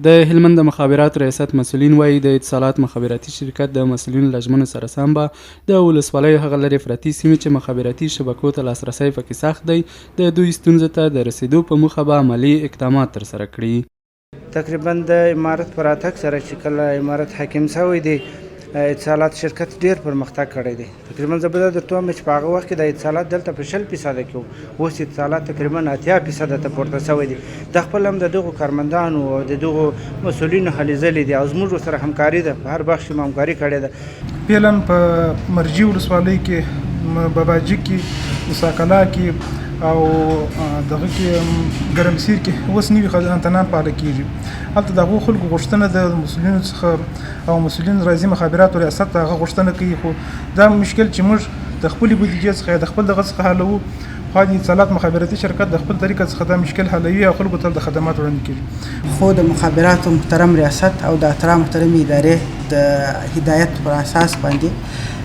د هلمند د مخابراتو ریاست مسؤلین وايي، د اتصالات مخابراتي شرکت د مسؤلینو له ژمنو سره سم به د ولسوالیو هغه لرې پرتې سیمې چې مخابراتي شبکو ته لاسرسی پکې سخت دی، د دوی ستونزو ته د رسېدو په موخه به عملي اقدامات ترسره کړي. تقریبا د امارت په راتګ سره چې کله امارت حاکم شوی دی، اتصالات شرکت ډیر پرمختګ کړی دی. تقریبا زه به دا درته ووایم چې په هغه وخت کې دا اتصالات دلته په 20 فیصده کې وو، اوس اتصالات تقریبا 80 فیصده ته پورته شوی دی. دا خپل هم د دغو کارمندانو او د دغو مسؤلینو هلې ځلې دي او زموږ ورسره همکاري ده، په هر بخش کې مو همکاري کړې ده. فعلا په مرجي ولسوالۍ کې، باباجي کې، موسی کلا کې او دغه کې ګرمسیر کې اوس نوي انتنان فعاله کیږي. هلته د هغو خلکو غوښتنه ده د مسؤلینو څخه او مسؤلین راځي مخابراتو ریاست ته هغه غوښتنه کوي، خو دا مشکل چې موږ د خپلې بودیجې څخه یا د خپل دغه څخه حلوو، خو د اتصالات مخابراتي شرکت د خپل طریقه څخه دا مشکل حلوي او خلکو ته د خدمات وړاندې کیږي. خو د مخابراتو محترم ریاست او د اترا محترمې ادارې د هدایت پر اساس باندې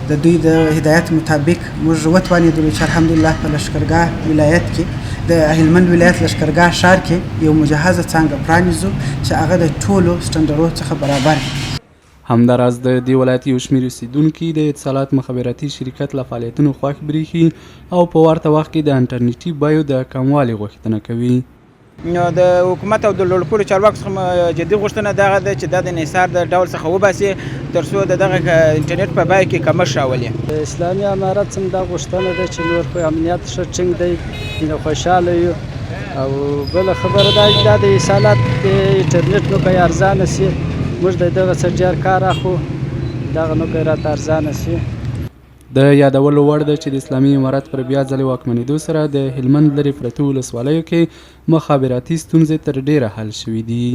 د دوی د هدایت مطابق موږ وتوانېدلو چې الحمدلله په لښکرګاه ولایت کې د هلمند ولایت لښکرګاه ښار کې یو مجهزه څانګه پرانیزو چې هغه د ټولو سټنډرو څخه برابر وي. همداراز د دې ولایت یو شمېر اوسېدونکي د اتصالات مخابراتي شرکت له فعالیتونو خوښ برېښي او په ورته وخت کې د انټرنېټي بیو د کموالي غوښتنه کوي. نو د حکومت او د لوړپوړو چارواکو څخه مو جدي غوښتنه دغه ده چې دا د انحصار د ډول څخه وباسي تر څو د دغه انټرنیټ په بیه کې کمښت راولي. د اسلامي امارت څخه دا غوښتنه ده چې نور خو امنیت ښه ټینګ دی، نو خوشحاله یو او بله خبره دا چې دا د اتصالات د انټرنیټ نو که ارزانه شي، موږ د دغه څخه ډېر کار اخلو، دغه نو که راته ارزانه شي. د یادولو وړ ده چې د اسلامي امارت پر بیا ځلې واکمنېدو سره د هلمند لرې پرتو ولسوالیو کې مخابراتي ستونزې تر ډېره حل شوې دي.